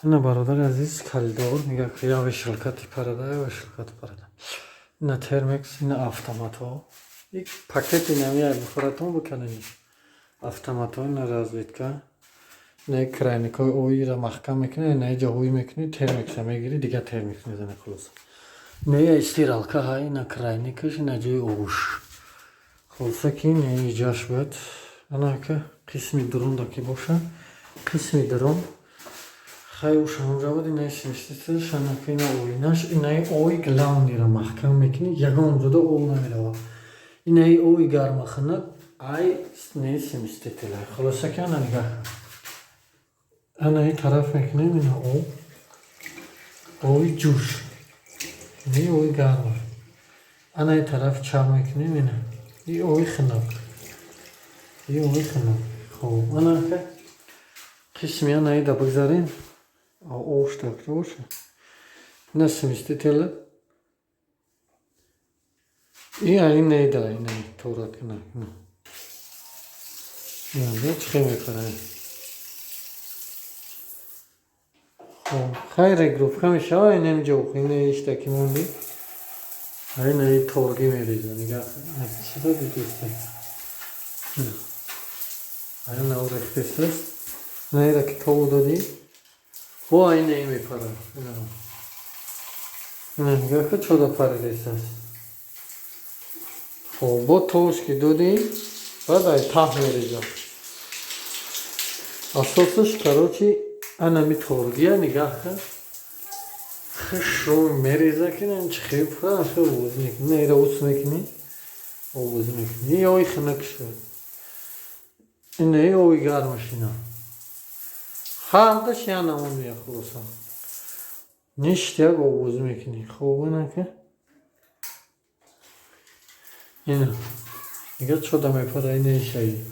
Ина, бародари азиз, коридор нигаҳ, я вешалка типарада, я вешалка типарада. Ина термекс, ина автоматҳо. И пакети намия бихӯратон биканед. Автоматҳо, ина розетка. Ина краникҳои оира маҳкам мекунӣ, ина иҷа ҳуй мекунӣ, термекса мегирӣ, дигар термекс мезанӣ, хулоса. Ина я стиралка ҳа, ина краникаш, ина ҷои оғӯш. Хулоса ки ина иҷаш бояд. Анака қисми дурунда ки боша, қисми дурун хай уш ҳамҷа буд, ина смесителш, анака ина оинаш, инаи ои главныйра маҳкам мекунӣ, ягон ҷода об намерава. Инаи ои гарма хунук ай не смеситель. Хулоса ки ана нигаҳ. Ана ин тараф мекунем, ина об. Оби ҷӯш. Ини оби гарма. Ана ин тараф чап мекунем, ина. И оби хунук. И оби хунук. Хоб, анака қисми ана ида бигзарем. Ош так боша. Ина смеситель. И ай неда, ина торат кина. Ина чӣ хел мекунем? Хоб, хай регруппка мешава, инам ҷо, ина иштаки монди. Ина и торги мереза, нигаҳ. Чизо дидисте. Ина о рехтестаст. Ина ира ки тобу додӣ, бо ина и мепара. Ина. Ина нигаҳ ка чода паридестаст. Хоб, бо тобуш ки додӣ, баъд ай таҳ мереза. Асосаш, короче, анами торгия нигаҳ кун. Хушрӯ мереза ки чӣ хел пура хел овоз мекунӣ. На ира ус мекунӣ, овоз мекунӣ. И ои хунук шуд. Ина и ои гармаш ина. Ҳардаш я намон мея, хулоса. Ништяк овоз мекунӣ. Хоб, инака. Ина. Нигаҳ чода мепара, ина ишаи.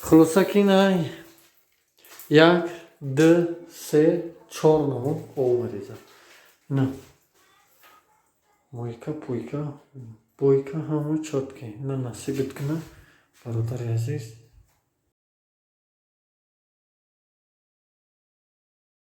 Хулоса ки ина як, ду, се, чор намуд об мерезад. Ина. Мойка, пойка, бойка ҳама чёткий. Ина насибат кунад, бародари азиз.